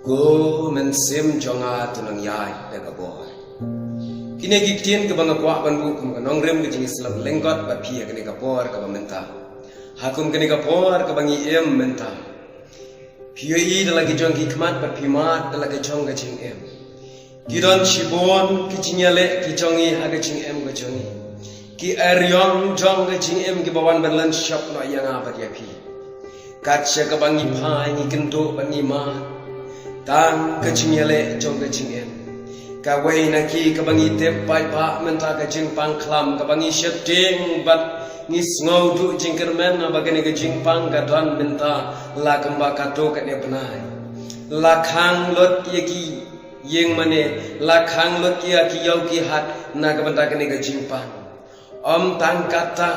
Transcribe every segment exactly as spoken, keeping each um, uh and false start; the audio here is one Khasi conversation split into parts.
Ko Mynsiem jong nga, to nang ïaid da ka bor. Kine ki ktien kiba nga kwah ban buh kum ka nongrim ka jingïasyllok lyngkot bad phi ha kane ka por kaba mynta. Ha kum kane ka por kaba ngi im mynta, phi ïohi da la ki jong ki khmat bad phi mad da la ki jong ka jingim. Ki don shibun ki jingïaleh ki jong ngi ha ka jingim ka jong ngi. Ki eriong jong ka jingim kiba wan ban lynshop noh ïa nga bad ïa phi. Kat sha kaba ngi phai ngi kynduh bad ngi mad, tang ka jingïaleh jong ka jingim. Kawei na ki kaba ngi tip paidbah mynta ka jingpang khlam kaba ngi sheptieng bad ngi sngew duh jingkyrmen, naba kane ka jingpang ka don mynta la kumba katto katne bnai. La khang lut ïa ki ïing mane, la khang lut ïa ki ïew ki hat na ka bynta kane ka jingpang. Ym tang katta,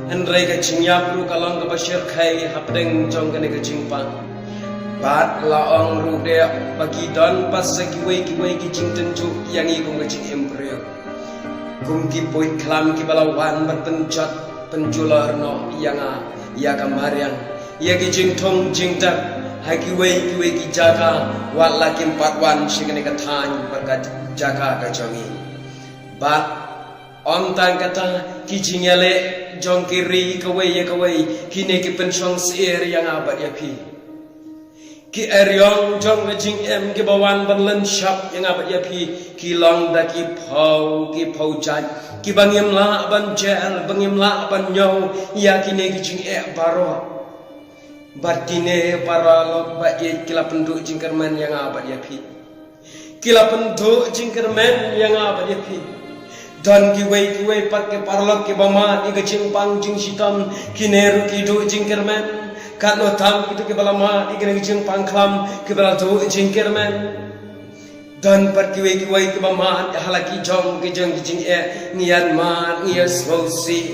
hynrei ka jingïap ruh ka long kaba shyrkhei hapdeng jong kane ka jingpang. Bad la ong ruh de ba ki don pat sa kiwei kiwei ki jingtynjuh ïa ngi kum ka jingim briew. Kum ki puit khlam kiba la wan ban pynjot pynjulor noh ïa nga ïa ka mariang, ïa ki jingthung jingtep ha kiwei kiwei ki jaka, wat la kim pat wan sha kane ka thaiñ bad ka jaka ka jong ngi. Bad ym tang kata, ki jingïaleh jong ki ri kawei ïa kawei, kine ki pynshong syier ïa nga bad ïa phi. Ki eriong jong ka jingim kiba wan ban lynshop ïa nga bad ïa phi, ki long da ki phew ki phew jait, kiba ngim lah ban jer, ba ngim lah ban ñiew ïa kine ki jingeh baroh. Bad kine paralok ba ïeit ki la pynduh jingkyrmen ïa nga bad ïa phi. Ki la pynduh jingkyrmen ïa nga bad ïa phi. Don kiwei kiwei pat ki paralok kiba mad ïa ka jingpang jingshitom, kine ruh ki duh jingkyrmen. Katno tam kito kiba la mad ïa ka jingpang khlam kiba la duh jingkyrmen. Don pat kiwei kiwei kiba mad ha la ki jong ki jong ki jingeh, ngi ïa mad, ngi ïa sngewsih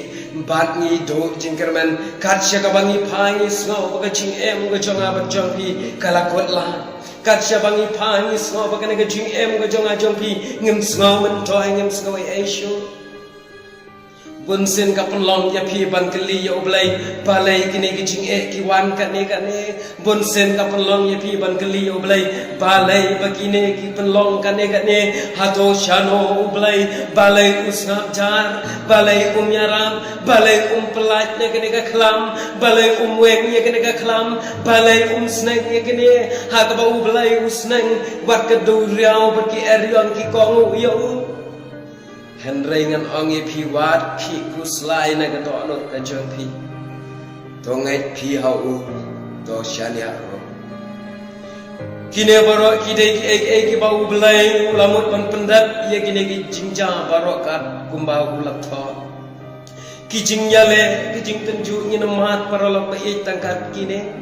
bad ngi duh jingkyrmen. Kat sha kaba ngi phai ngi sngew ba ka jingim ka jong nga bad jong phi ka la kut lad. Kat sha ba ngi phai ngi sngew ba kane ka jingim ka jong nga jong phi ngim sngew myntoi, ngim sngew ei ei shuh. Bun sien ka pynlong ïa phi ban kylli ïa U Blei, balei kine ki jingeh ki wan kane kane. Bun sien ka pynlong ïa phi ban kylli ïa U Blei, balei ba kine ki pynlong kane kane. Hato shano U Blei, balei u sngap jar, balei um ïarap, balei um pyllait na kane ka khlam, balei um weng ïa kane ka khlam, balei um sneng ïa kane. Ha kaba U Blei u sneng wat ka duriaw bad ki eriong ki kohnguh ïa u. Hynrei ngan ong ïa phi, wat khih khuslai na ka dohnud ka jong phi. To ngeit phi ha u, to shaniah ruh. Kine baroh ki dei kiei kiei kiba U Blei u la mut ban pyndep ïa kine ki jingjia baroh kat kumba u la thoh. Ki jingïaleh, ki jingtynjuh, ngin mad paralok ba ïeit tang kat kine.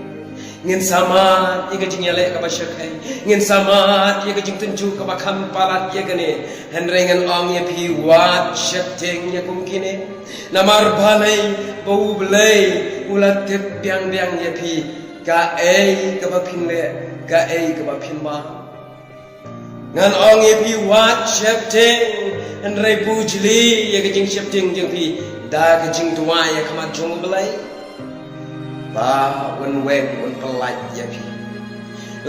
Ngin sa mad ïa ka jingïaleh kaba shyrkhei, ngin sa mad ïa ka jingtynjuh kaba kham palat ïa kane. Hynrei ngan ong ïa phi, wat sheptieng ïa kum kine. Namar balei, ba U Blei u la tip biang biang ïa phi kaei kaba phin leh, kaei kaba phin bah. Ngan ong ïa phi, wat sheptieng, hynrei bujli ïa ka jingsheptieng jong phi da ka jingduwai ïa khmat jong U Blei, ba un weng un pyllait ïa phi.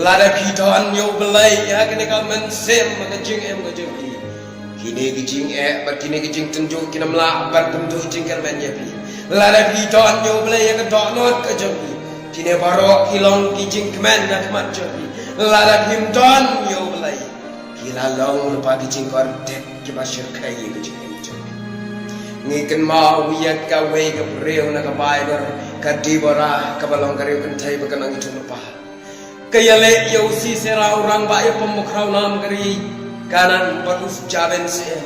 Lada phi don ïa U Blei ha kane ka mynsiem ka jingim ka jong phi, kine ki jingeh bad kine ki jingtynjuh kin ym lah ban pynduh jingkyrmen ïa phi. Lada phi don ïa U Blei ha ka dohnud ka jong phi, kine baroh ki long ki jingkmen ha khmat jong phi. Lada phim don ïa U Blei, ki la long lypa ki jingkordit kiba shyrkhei ïa ka jingim jong phi. Ngi kynmaw ïa kawei ka briew na ka Baibl, ka Deborah, kaba long ka riew kynthei ba ka nang ïathuhlypa. Ka ïaleh ïa u Sisera, u rangbah ïapom bakhraw nam ka ri Kanaan, bad u Jabin Syiem.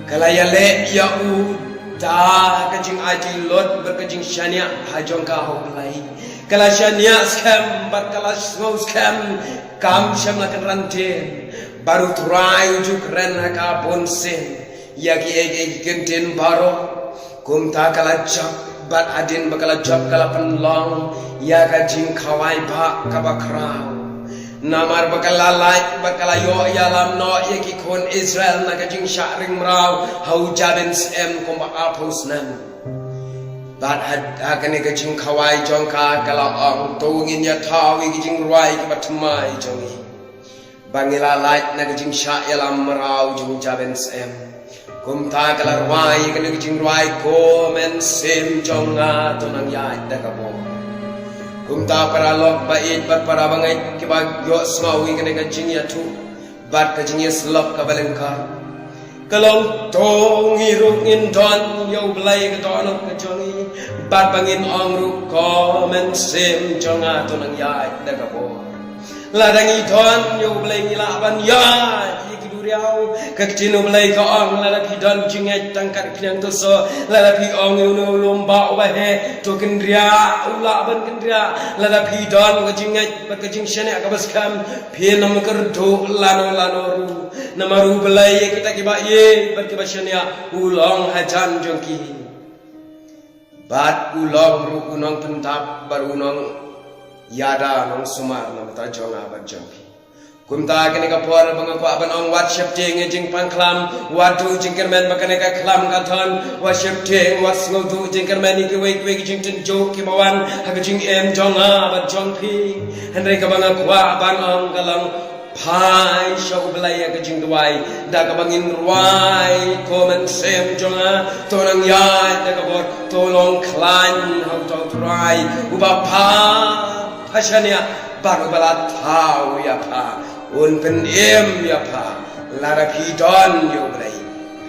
Ka la ïaleh ïa u da ka jingaiti lut bad ka jingshaniah ha jong ka ha U Blei. Ka la shaniah skhem bad ka la sngew skhem, kam shym la kynran ktien. Bad U Trai u ju kren ha ka bunsien ïa kiei kiei ki kyntien baroh. Kumta ka la jop, bad hadien ba ka la jop ka la pynlong ïa ka jingkhawai bah kaba khraw. Namar ba ka la lait bad ka la ïoh ïalam noh ïa ki khun Israel na ka jingshah ring mraw ha u Jabin Syiem kumba arphew snem. Bad ha, ha kane ka jingkhawai jong ka, ka la ong, to ngin ïa thaw ïa ki jingrwai kiba thymmai jong ngi, ba ngi la lait na ka jingshah ïalam mraw jong u Jaben Syiem. Kumta ka la rwai ïa kane ka jingrwai, Ko Mynsiem jong nga, to nang ïaid da ka bor. Kumta para lok ba ïeit bad para bangeit kiba ïohsngew ïa kane ka jingïathuh bad ka jingïasyllok kaba lyngkot, ka long, to ngi ruh ngin don ïa U Blei ka dohnud ka jong ngi, bad ba ngin ong ruh, Ko Mynsiem jong nga, to nang ïaid da ka bor. Lada ngi don ïa U Blei ngi lah ban ïaid ïa ki duriaw. Ka ktien U Blei ka ong, lada phi don jingngeit tang kat ka khñiang tuso, lada phi ong ïa une u lum ba uba heh, to kynriah, u lah ban kynriah. Lada phi don ka jingngeit bad ka jingshaniah kaba skhem, phin ym kyrduh lano lano ruh. Namar U Blei ïa kita kiba ïeit bad kiba shaniah u long hajan jong ki. Bad u long ruh u nongpyntap bad u nongïada nongsumar na bynta jong nga bad jong phi. Kumta kane ka por ba nga kwah ban ong, wat sheptieng ïa jingpang khlam, wat duh jingkyrmen ba kane ka khlam ka don, wat sheptieng, wat sngewduh jingkyrmen ïa kiwei kiwei ki jingtynjuh kiba wan ha ka jingim jong nga bad jong phi. Hynrei kaba nga kwah ban ong ka long, phai sha U Blei ïa ka jingduwai da kaba ngin rwai, Ko Mynsiem jong nga, to nang ïaid da ka bor, to long khlaiñ ha uta U Trai uba pha, pha shaniah bad uba la thaw ïa pha. Un pynim ïa pha lada phi don ïa U Blei,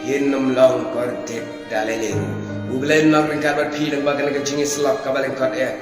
phin ym long kordit da lei lei ruh. U Blei un long ryngkat bad phi lyngba kane ka jingïasyllok kaba lyngkot eh.